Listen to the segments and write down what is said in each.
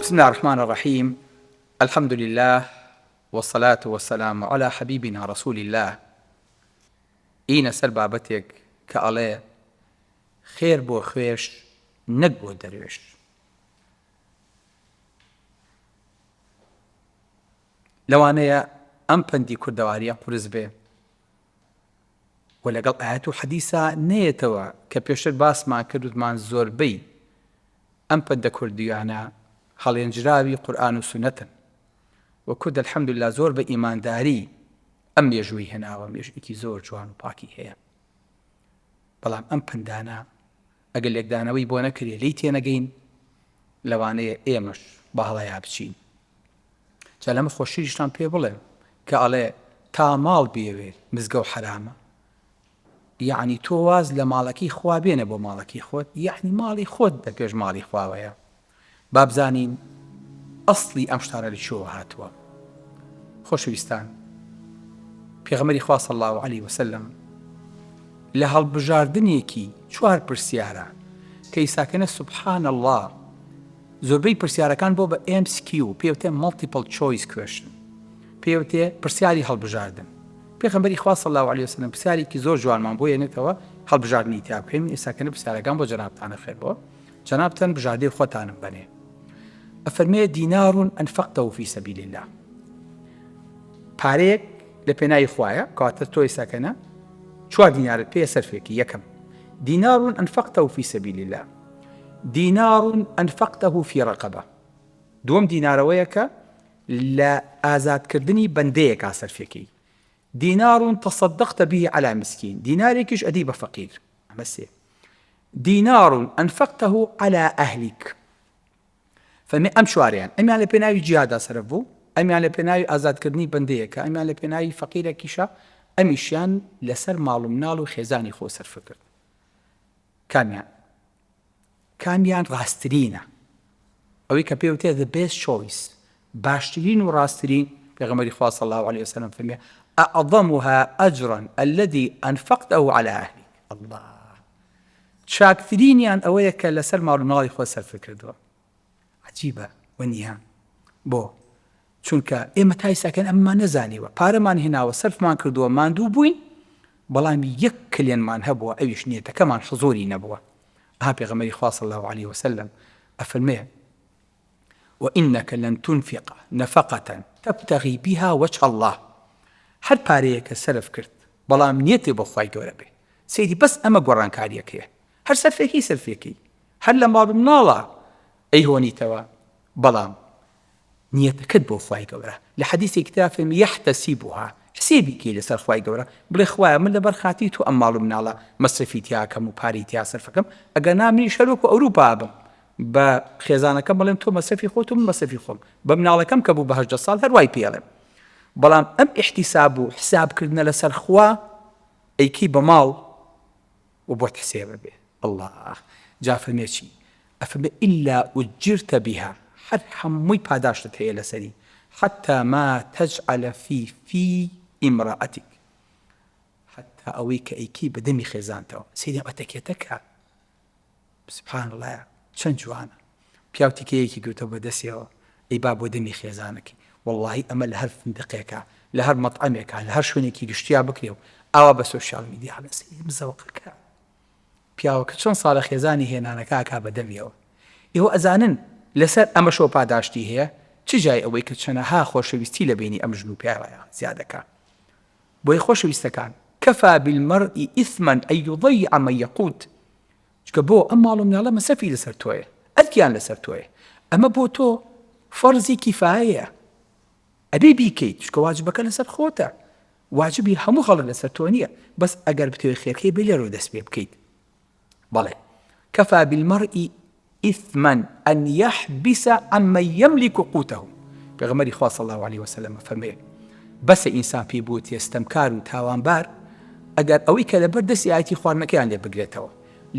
بسم اللە الرحمن الرحیم الحمد للە والصلاة والسلام علی حبیبنا رسول اللە ئینە سەر بابەتێک کە ئەڵێ خێر بۆ خوێش نەک بۆ دەروێش. لەوانەیە ئەم پەندی کوردەواریە قورس بێ و لەگەڵ ئایەت و حەدیسا نەیەتەوە کە پێشتر باسمان کرد وتمان زۆربەی ئەم پەندە کوردیانە هەڵێنجراوی قورئان و سوننەتن و کورد الحمدللە زۆر بە ئیمانداری ئەم مێژووی هێناوە مێژوویەکی زۆر جوان و پاکی هەیە بەڵام ئەم پەندانە ئەگەر لێکدانەوەی بۆ نەکرێ لێی تێنەگەین لەوانەیە ئێمەش بە هەڵەیا بچین جا لەمە خۆشتریشتان پێ بڵێم کە ئەڵێ تا ماڵ بیەوێ مزگەو حەرامە یەعنی تۆ واز لە ماڵەکەی خوا بێنە بۆ ماڵەکەی خۆت یەعنی ماڵی خۆت لە پێش ماڵی خواوەیە با بزانین ئەسڵی ئەم شتانە لە کوێوە هاتووە خۆشەویستان پێغەمبەری خوا صلی الله علیه وسلم لە هەڵبژاردنێکی چوار پرسیارە کە ئیساکەنە سبحان الله زۆربەی پرسیارەکان بۆ بە MCQ پێوتێ Multiple Choice Question پێوتێ پرسیاری هەڵبژاردن پێغەمبەری خوا صلی اللە علیە وسلم پرسیارێکی زۆر جوانمان بۆ یەنێتەوە هەڵبژاردنی تیا بکەین من ئێستا کە پرسیارەکان بۆ جەنابتان ئەخوێنمەوە جەنابتان بژاردەی خۆتانم بەنێ ئەفەرمێ دینار انفقته فی سبیل الله پارەیەک لە پێناوی خوایە کەواتە تۆ ئێستاکەنە چوار دینارت پێ سەرفێکی یەکەم دینار انفقته فی سبیل الله دینار انفقته فی رقبە دووەم دینارەوەیە کە لە ئازادکردنی بەندەیەکا سەرفیەکەی، دینار تصدقت به علی مسکین، دینارێکیش ئەدەی بە فەقیر، ئەمە سێ، دینار انفقته علی اهلک، فەرمی ئەم چواریان، ئەمیان لە پێناوی جیهادا سەرف بوو، ئەمیان لە پێناوی ئازادکردنی بەندەیەکە، ئەمیان لە پێناوی فەقیرەکیشە، ئەمیشیان لەسەر ماڵ و مناڵ و خێزانی خۆ سەرف کرد. کامیان؟ کامیان ڕاسترینە؟ ئەوەی کە پێی وترێت the best choice باشترین و ڕاسترین، پێغەمبەری خوا صلی اللە علیە وسلم فەرمی اعظمها اجرا الذی انفقته علی اهلک اللە چاکترینیان ئەوەیە کە لەسەر ماڵ و مناڵی خۆت سەرفت کردووە عجیبە وەنیە بۆ چونکە ئێمە تا ئیستاکەن ئەمەمان نەزانیوە پارەمان هێناوە سەرفمان کردووە ماندوو بووین بەڵام یەک کلێنمان هەبووە ئەویش نیەتەکەمان حزوری نەبووە ئەها پێغەمبەری خوا صلی اللە علیه وسلم ئەفەرمێ وانک لن تنفق نفقە تبتغی بها وجه اللە هەر پارەیەکە سەرف کرد بەڵام نیەتێ بۆ خوای گەورە بێ سەیری بەس ئەمە گۆڕانکاریەکەیە هەر سەرفێکی سەرفێکی هەر لە ماڵ و مناڵە ئەیهۆنیتەوە بەڵام نیەتەکەت بۆ خوای گەورە لە حەدیسێکی ترا فەرمی یحتسبها حسێبی کەی لەسەر خوای گەورە بڵێ خوایە من لەبەر خاتری تۆ ئەم ماڵ و مناڵە مەسرەفی تیا کەم و پارەی تیا سەرفەکەم ئەگەر نا منیش هەر وەکو ئەوروپا ئەبم بە خێزانەکەم بڵێم تۆ مەسرەفی خۆت و من مەسرەفی خۆم بە مناڵەکەم کە بوو بە 18 ساڵ هەر وای پێ ئەڵێم بەڵام ئەم ئیحتیساب و حساب کردنە لەسەر خوا ئەیکەی بە ماڵ و بۆت حسێبە بێ اللە جا فەرمێ چی ئەفەرمێ الا اجرت بها هەر هەمووی پاداشتت هەیە لەسەری حتی ما تجعل فی فی امراتک حتی ئەوەی کە ئەیکەی بە دەمی خێزانتەوە سەیری ئەم ئەتەکێتە کە سبحان اللە چەند جوانە پیاو تیکەیەکی گرتەوە بە دەستیەوە ئەیبا بۆ دەمی خێزانەکەی وەڵاهی ئەمە لە هەر فندقێکا لە هەر مەتعەمێکا لە هەر شوێنێکی گشتیا بکرێ و ئاوا بە سۆشیال میدیا بڵێن سەیری مزەوقەکە پیاوەکە چەند ساڵە خێزانی هێنانەکە ئەکا بە دەمیەوە ئێوە ئەزانن لەسەر ئەمەشەوە پاداشتی هەیە چ جای ئەوەی کە چەنەها خۆشەویستی لە بەینی ئەم ژن و پیاوەیا زیادەکا بۆیە خۆشەویستەکان کفی بالمرء اثما ان یضیع من یقوت چونکە بۆ ئەم ماڵ و مناڵە مەسرەفی لەسەر تۆیە ئەرکیان لەسەر تۆیە ئەمە بۆ تۆ فەرزی کیفایەیە ئەبێ بیکەیت چونکە واجبەکە لەسەر خۆتە واجبی هەموو خەڵک لەسەر تۆ نییە بەس ئەگەر بتەوێت خێرکەی بێ لێرەوە دەست پێ بکەیت بەڵێ کفی بالمرء اثما ان یحبس عمن یملک قوته پێغەمبەری خوا صلی اللە علیە وسلم ئەفەرموێ بەسە ئینسان پێی بوترێ ستەمکار و تاوانبار ئەگەر ئەوەی کە لەبەر دەستی ئایەتی خواردنەکەیان لێ بگرێتەوە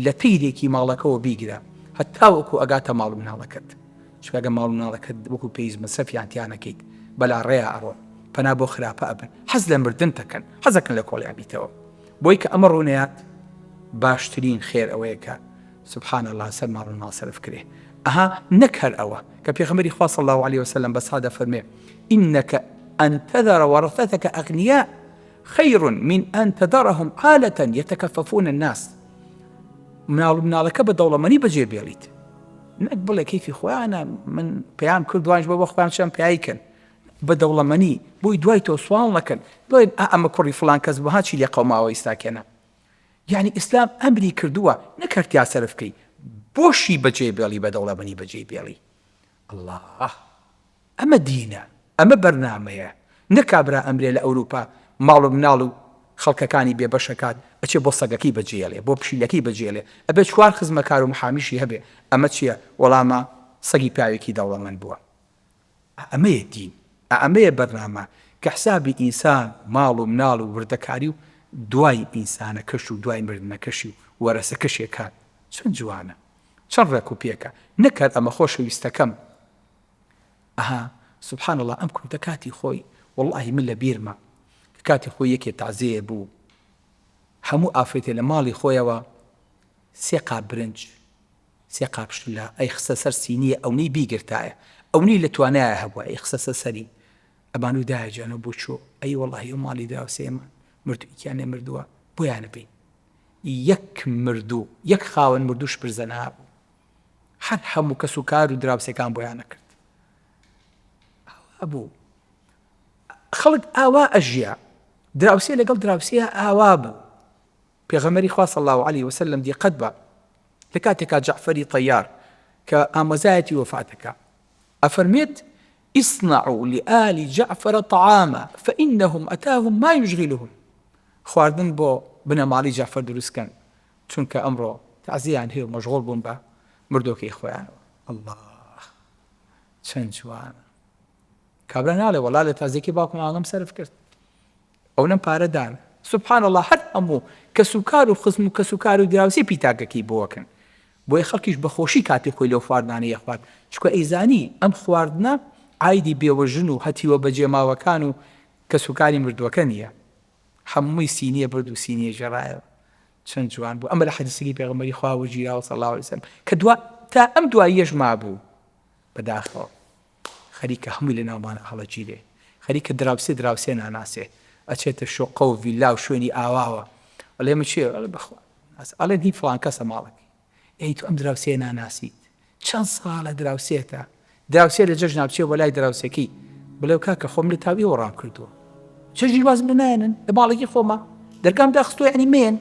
لە تەیرێکی ماڵەکەوە بیگرە هەتاوەکو ئەگاتە ماڵ و مناڵەکەت چونکە ئەگەر ماڵ و مناڵەکەت وەکو پێویست مەسرەفیان تیا نەکەیت بەلا ڕێیا ئەڕۆن پەنا بۆ خراپە ئەبن حەز لە مردن تەکەن حەزەکەن لە کۆڵیان بیتەوە بۆی کە ئەمە ڕوونەیات باشترین خێر ئەوەیە کە سبحان اللە سەر ماڵ و مناڵ سەرف کرێ. ئەها نەک هەر ئەوە کە پێغەمبەری خوا صلی اللە علیە وسلم بە سعد ئەفەرموێ، انک ان تذر ورثتک اغنیاء خیر من ان تذرهم عالة یتکففون الناس، مناڵ و مناڵەکە بە دەوڵەمەنی بەجێ بێڵیت نەک بڵێ کەیفی خۆیانە من پەیام کرد وانش بۆ بۆ خۆیان چیان پیایی کەن بە دەوڵەمەنی بۆی دوای تۆ سواڵ نەکەن بڵێن ئا ئەمە کوڕی فڵان کەس بوو ها چی لێ قەوماوە ئیستاکێنە یانی ئیسلام ئەمری کردووە نەک هەر تیا سەرف کەی بۆشی بەجێ بێڵی بە دەوڵەمەنی بەجێی بێڵی اللە ئەمە دینە ئەمە بەرنامەیە نەک کابرا ئەمرێ لە ئەوروپا ماڵ و مناڵ و خەڵکەکانی بێ بەشەکات ئەچێ بۆ سەگەکەی بەجێڵێ بۆ پشیلەکەی بەجێڵێ ئەبێ چوار خزمەکار و محامیشی هەبێ ئەمە چیە وەڵامە سەگی پیاوێکی دەوڵەمەند بووە ئا ئەمەیە دین، ئا ئەمەیە بەرنامە کە حسابی ئینسان و ماڵ و مناڵ و وردەکاری و دوای ئینسانەکەش و دوای مردنەکەشی و وەرەسەکەشی ئەکات. چەند جوانە، چەند ڕێک و پێکە. نەک هەر ئەمە خۆشەویستەکەم. ئەها سبحان اللە ئەم کوردە کاتی خۆی وەڵاهی من لە بیرمە کە کاتی خۆی یەکێ تەعزێیە بوو هەموو ئافرەتێ لە ماڵی خۆیەوە سێ قاپ برنج سێ قاپ شلە ئەیخستە سەر سینیە ئەونەی بیگرتایە ئەونەی لە توانایە هەبوایە ئەیخستە سەر سەری ئەبانوو دایە گیان ئەو بۆ چۆ ئەی وەڵاهی ئەو ماڵی دراوسێمان مردوویکیان لێ مردووە بۆیانە بین یەک مردوو یەک خاوەن مردوو شپرزە نابوو هەر هەموو کەس و کار و دراوسێکان بۆیانە کرد ئاوا بوو خەڵک ئاوا ئەژیا دراوسێ لەگەڵ دراوسێ ئاوا بوو پێغەمبەری خوا صلی اللە علیە وسلم دیقەت بە لە کاتێکا جەعفەری تەیار کە ئامۆزایەتی وەفات ئەکا ئەفەرموێت اصنعوا لآل جعفر طعاما فإنهم أتاهم ما یشغلهم خواردن بۆ بنەماڵی جەعفەر دروست کەن چونکە ئەمڕۆ تەعزیەیان هەیە و مەشغوڵ بوون بە مردۆکەی خۆیانەوە اللە چەند جوانە کابرا ناڵێ وەڵا لە تازیەکەی باوکم ئاغم سەرف کرد ئەونەم پارە دان سبحان اللە هەر هەموو کەسوکار و خزم و کەسوکار و دراوسێ پیتاکەکەی بۆکەن بۆیە خەڵکیش بەخۆشی کاتی خۆی لەو خواردنانە یەخوارد چونکە ئەیزانی ئەم خواردنە عایدی بێوەژن و هەتیوە بەجێماوەکان و کەسوکاری مردووەکە نییە هەمووی سینیە برد و سینیە گێڕایەوە چەند جوان بوو ئەمە لە حەدیسەکەی پێغەمبەری خوا وەرگیراوە صلی اللە علیه وسلم کە دوا تا ئەم دواییەش مابوو بەداخەوە خەریکە هەمووی لە ناومانا هەڵەگیرێ. خەریکە دراوسێ دراوسێ ناناسێ. ئەچێتە شوقە و ڤیلا و شوێنی ئاواوە. ئەڵێ ئەمە کێیە؟ ئەڵێ بەخوا ناس. ئەڵێن هی فڵان کەسە ماڵەکەی. ئەی تۆ ئەم دراوسێیە ناناسیت؟ چەند ساڵە دراوسێتە. دراوسێ لە جەژنا بچێ بۆ لای دراوسێکەی بڵێ کاکە خۆم لە تاو ئێوە ڕام کردووە. جەژنیش وازم لێ نایەنن لە ماڵێکی خۆمە. دەرگام داخستووە یانی مەیەن.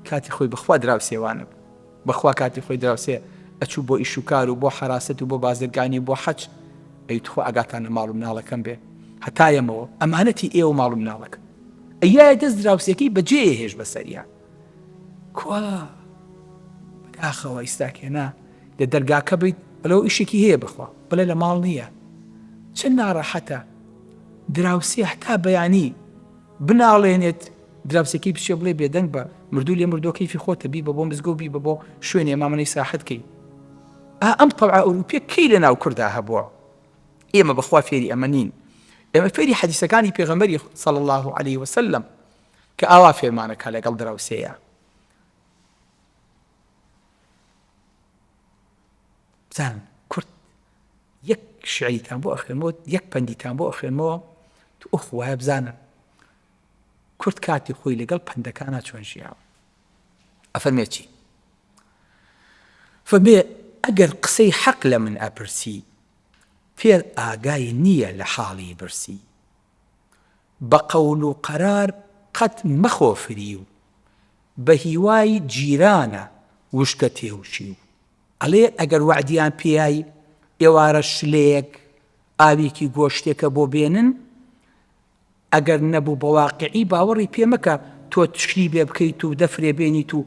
کاتی خۆی بەخوا دراوسێ وانەبوو. بەخوا کاتی خۆی دراوسێ ئەچوو بۆ ئیش و کار و بۆ حەراسەت و بۆ بازرگانی و بۆ حەج ئەی تخوا ئاگاتان لە ماڵ و مناڵەکەم بێ هەتا یەمەوە ئەمانەتی ئێوە ماڵ و مناڵەکەم ئەیایە دەست دراوسێکەی بەجێ هێش بەسەریا کوا بەداخەوە ئیستاکێنا لە دەرگاکە بیت بەلەوە ئیشێکی هەیە بخوا بڵێ لە ماڵ نییە چەند ناڕەحەتە دراوسێ هەتا بەیانی بناڵێنێت دراوسێکەی بچێ بڵێ بێدەنگ بە مردوو لێ مردووە کەیفی خۆتە بیبە بۆ مزگەوت بیبە بۆ شوێنێ مامەنەی ساحەت کەی ئا ئەم تەبعە ئەوروپیە کەی لە ناو کوردا هەبووە ئێمە بەخوا فێری ئەمە نین ئێمە فێری حەدیسەکانی پێغەمبەری صلی الله علیه وسلم کە ئاوا فێرمانەکە لەگەڵ دراوسێیە بزانن کورد یەک شعریتان بۆ ئەخوێنمەوە یەک پەندیتان بۆ ئەخوێنمەوە تو ئۆخ وایە بزانن کورد کاتی خۆی لەگەڵ پەندەکانا چۆن ژیاوە ئەفەرمێ چی فەرمێ ئەگەر قسەی حەق لە من ئەپرسی فێر ئاگای نییە لە حاڵی برسی بە قەول و قەرار قەت مەخۆ فریو بە هیوای جیرانە وشکە تێوشیو ئەڵێ ئەگەر وەعدیان پێیای ئێوارە شلەیەک ئاوێکی گۆشتێکە بۆ بێنن ئەگەر نەبوو بە واقیعی باوەڕی پێ مەکە تۆ تشری بێ بکەیت و دەفرێ بێنیت و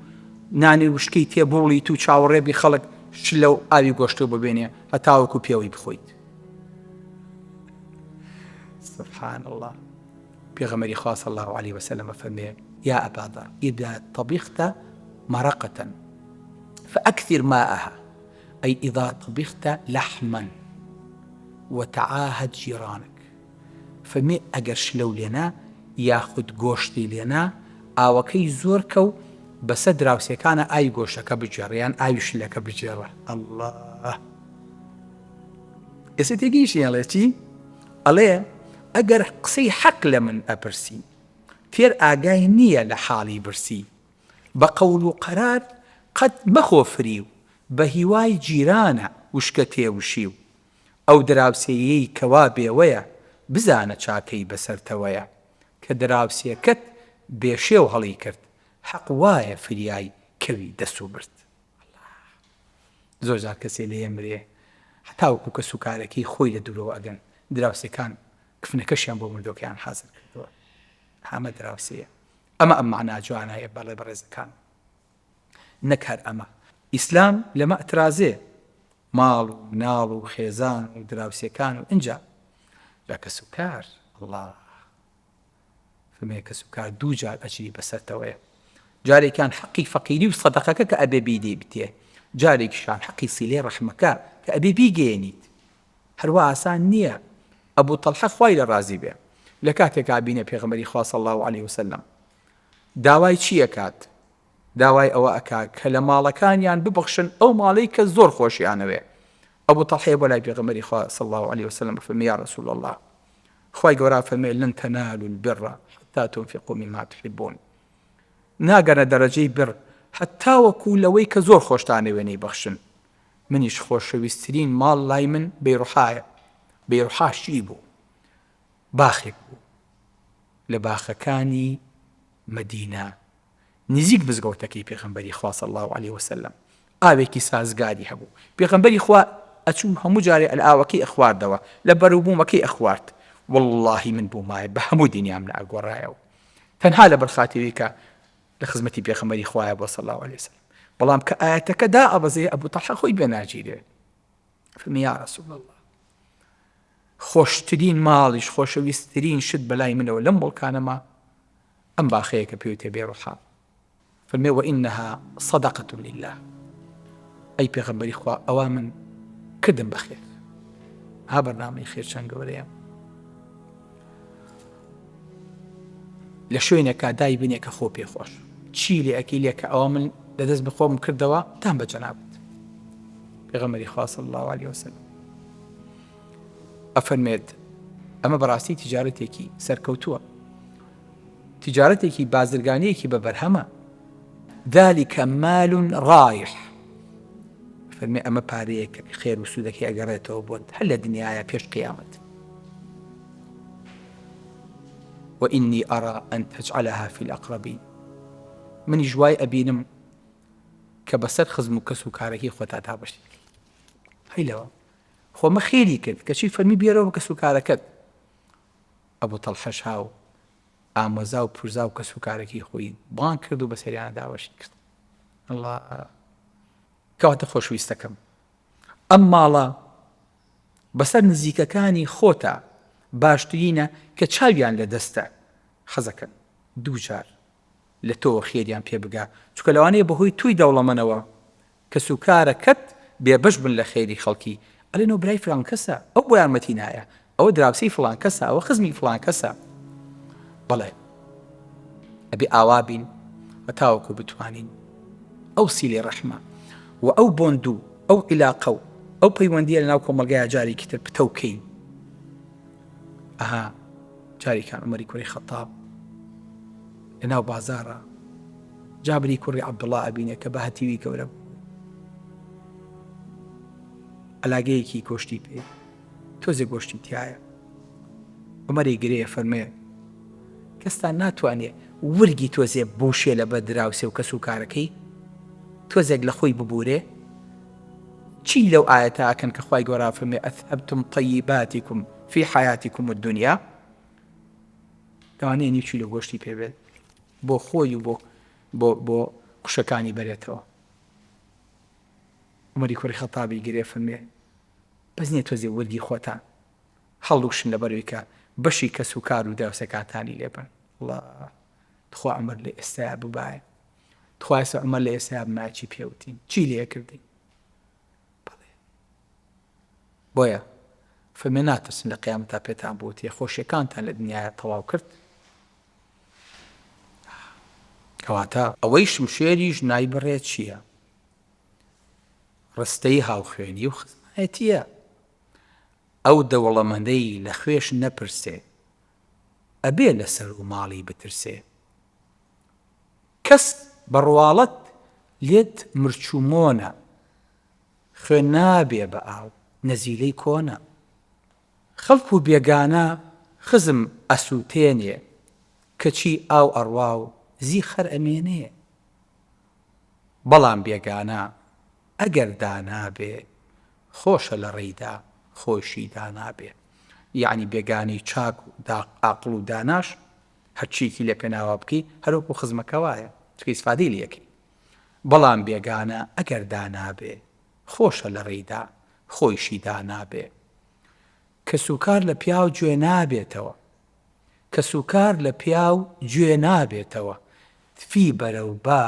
نانی وشکەی تێ بوڵیت و چاوەڕێ بی خەڵک شلە و ئاوی گۆشتۆ ببێنێ هەتاوەکو پێوەی بخۆیت. سبحان اللە پێغەمبەری خوا صلی اللە علیه وسلم ئەفەرمێ یا ابا ذر اذا طبخت مرقة فاکثر ماءها ای اذا طبخت لحما وتعاهد جیرانک فەرمی ئەگەر شلەو لێنا یاخود گۆشتی لێنا ئاوەکەی زۆر کە و. بەسەر دراوسێکانە ئاوی گۆشتەکە بگێڕە یان ئاوی شلەکە بگێڕە اللە ئێستا تێگەیشتین ئەڵێ چی؟ ئەڵێ ئەگەر قسەی حەق لە من ئەپرسی تێر ئاگای نییە لە حاڵی برسی بە قەول و قەرار قەت مەخۆ فریو بە هیوای جیرانە وشکە تێوشیو ئەو دراوسێیەی کەوا بێوەیە بزانە چاکەی بەسەرتەوەیە کە دراوسێکەت بێ شێو هەڵی کرد حەق وایە فریای کەوی دەس و برد. اللە زۆر جار کەسێ لێ ئەمرێ هەتاوەکو کەس و کارەکەی خۆی لە دوورەوە ئەگەن دراوسێکان کفنەکەشیان بۆ مردۆکەیان حازر کردووە ئەمە دراوسێیە ئەمە ئەم مەعنا جوانایە بەڵێ بەڕێزەکان نەک هەر ئەمە ئیسلام لەمە ئەترازێ ماڵ و مناڵ و خێزان و دراوسێکان و ئینجا جا کەس و کار اللە فەرمووی کەس و کار دوو جار ئەجری بەسەرتەوەیە جارێکیان حەقی فەقیری و سەدەقەکە کە ئەبێ بیدەی بتێ جارێکیشان حەقی سیلەی ڕەحمەکە کە ئەبێ بیگەیەنیت هەروا ئاسان نییە ئەبوو تەڵحە خوای لە ڕازی بێ لە کاتێکا بینێ پێغەمبەری خوا صلی الله علیه وسلم داوای چی ئەکات داوای ئەوە ئەکا کە لە ماڵەکانیان ببەخشن ئەو ماڵەی کە زۆر خۆشیانەوێ ئەبو تەڵحەیە بۆ لای پێغەمبەری خوا صلی اللە علیە وسلم ئەفەرموێ یا رسول اللە خوای گەورە ئەفەرموێ لن تنالوا البر حتی تنفقوا مما تحبون ناگەنە دەرەجەی بر هەتاوەکو لەوەی کە زۆر خۆشتانەوێ نەیبەخشن منیش خۆشەویسترین ماڵ لای من بەیڕوحایە بەیڕوحاش چی بوو باخێک بوو لە باخەکانی مەدینە نزیک مزگەوتەکەی پێغەمبەری خوا صلی اللە علیە وسلم ئاوێکی سازگاری هەبوو پێغەمبەری خوا ئەچوو هەموو جارێ ئاوەکەی ئەخواردەوە لە بەروبوومەکەی ئەخوارد واللهی من بوومایە بە هەموو دنیام نەئەگۆڕایەوە تەنها لەبەر خاتری کە لە خزمەتی پێغەمبەری خوایە بۆ صلی اللە علیه وسلم بەڵام کە ئایەتەکە دا ئەبەزێ ئەبوو تەڵحە خۆی پێ ناگیرێ فەرمی یا رسول الله خۆشترین ماڵیش خۆشەویستترین شت بەلای منەوە لەم مڵکانەما ئەم باخەیە کە پێوتێ بێ ڕوحا فەرمێ وإنها صدقة لله ئەی پێغەمبەری خوا ئەوە من کردم بە خێر ها بەرنامەی خێر چەند گەورەیە لە شوێنێکا دای بنێ کە خۆ پێ خۆش چی لێ ئەکی لێ کە ئەوە من لە دەست بخۆم کردەوە تام بە جەنابت پێغەمبەری خوا صلی الله علیه وسلم ئەفەرمێت ئەمە بەڕاستی تیجارەتێکی سەرکەوتووە تیجارەتێکی بازرگانیەکی بە بەرهەمە ذلك مال رایح فەرمی ئەمە پارەیە کە خێر و سوودەکەی ئەگەڕێتەوە بۆت هەر لە دنیاە پێش قیامەت وإني أرى أن تجعلها في الأقربين منیش وای ئەبینم کە بەسەر خزم و کەس و کارەکەی خۆتا دابەشی بکەی هەی لەوە خۆ مە خێری کرد کەچی فەرمی بێرەوە بە کەس و کارەکەت ئەبو تەڵحەش هاو ئامۆزا و پورزا و کەس و کارەکەی خۆی بانگ کرد و بەسەریانە دابەشی کرد اللە کەواتە خۆشویستەکەم ئەم ماڵە بەسەر نزیکەکانی خۆتا باشترینە کە چاویان لە دەستە حەزەکەن دووجار لە تۆوە خێریان پێ بگا چونکە لەوانەیە بەهۆی تۆی دەوڵەمەنەوە کەسوکارەکەت بێبەش بن لە خێری خەڵکی ئەلێن ئەو برای فلان کەسە ئەو بۆ یارمەتی نایە ئەوە دراوسێی فلان کەسە ئەوە خزمی فلان کەسە بەڵێ ئەبێ ئاوا بین و تاوەکو بتوانین ئەو سیلی ڕەحمە و ئەو بۆند و ئەو عیلاقە و ئەو پەیوەندیە لەناو کۆمەڵگای جارێکی تر پتەو کەین ئەها جارێکیان عومەری کوڕی خەتاب لەناو بازاڕا جابری کوڕی عەبدوڵڵا ئەبینێ کە بە هەتیوی گەورە بوو عەلاگەیەکی گۆشتی پێ تۆزێ گۆشتی تایە عومەری گرێ فەرمێ کەستان ناتوانێ ورگی تۆزێ بوشێ لە بە دراوسێ و کەس و کارەکەی تۆزێک لە خۆی ببورێ چی لەو ئایەتە ئەکەن کە خوای گەورە فەرموێ اذهبتم طیباتکم فی حیاتکم الدنیا لەوانەیە نیو کیلۆ گۆشتی پێ بێت بۆ خۆی و بۆ بۆ بۆ کوشەکانی بەرێتەوە عومەری کوڕی خەتابی گرێ فەرمێ بەس نییە تۆزێ ورگی خۆتان هەڵوشن لەبەروی کە بەشی کەس و کار و دراوسێکانتانی لێبن الله تخوا عمر لە ئێستایا ببایە تخوا ئێستا عومەر لە ئێستایا بمایە چی پێ وتین چی لێ کردین بەڵێ بۆیە فەرمێ ناترسن لە قیامەتا پێتان بوتێ خۆشیەکانتان لە دنیاە تەواو کرد. کەواتە ئەوەی شمشێریش نایبڕێ چییە؟ ڕستەی هاوخوێنی و خزمایەتییە. ئەو دەوڵەمەندەی لە خوێش نەپرسێ، ئەبێ لە سەر و ماڵی بترسێ. کەس بە ڕواڵەت لێت مرچومۆنە، خوێن نابێ بە ئاو، نەزیلەی کۆنە. خەڵک و بێگانە خزم ئەسووتێنێ، کەچی ئاو ئەڕوا و زیخ هەر ئەمێنێ. بەڵام بێگانە ئەگەر دانا بێ، خۆشە لە ڕێیدا خۆیشی دانا بێ. یەعنی بێگانەی چاک و ئاقڵ و داناش هەرچییەکی لە پێناوا بکەی هەر وەکوو خزمەکە وایە، چونکە ئیسفادەی لێ ئەکەی. بەڵام بێگانە ئەگەر دانا بێ، خۆشە لە ڕێیدا خۆیشی دانا بێ. کەسوکار لە پیاو جوێ نابێتەوە. کەسوکار لە پیاو جوێ نابێتەوە، تفی بەرەو با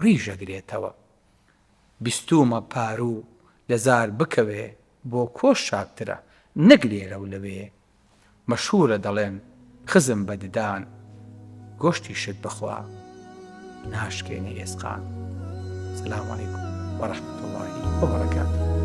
ڕیش ئەگرێتەوە. بیستوومە پاروو لە زار بکەوێ بۆ کۆش چاکترە نەک لێرە و لەوێ. مەشهوورە دەڵێن خزم بە ددان گۆشتیشت بخوا ناشکێنێ ئێسقان. سلام علیکم و رحمة اللە و برکاته.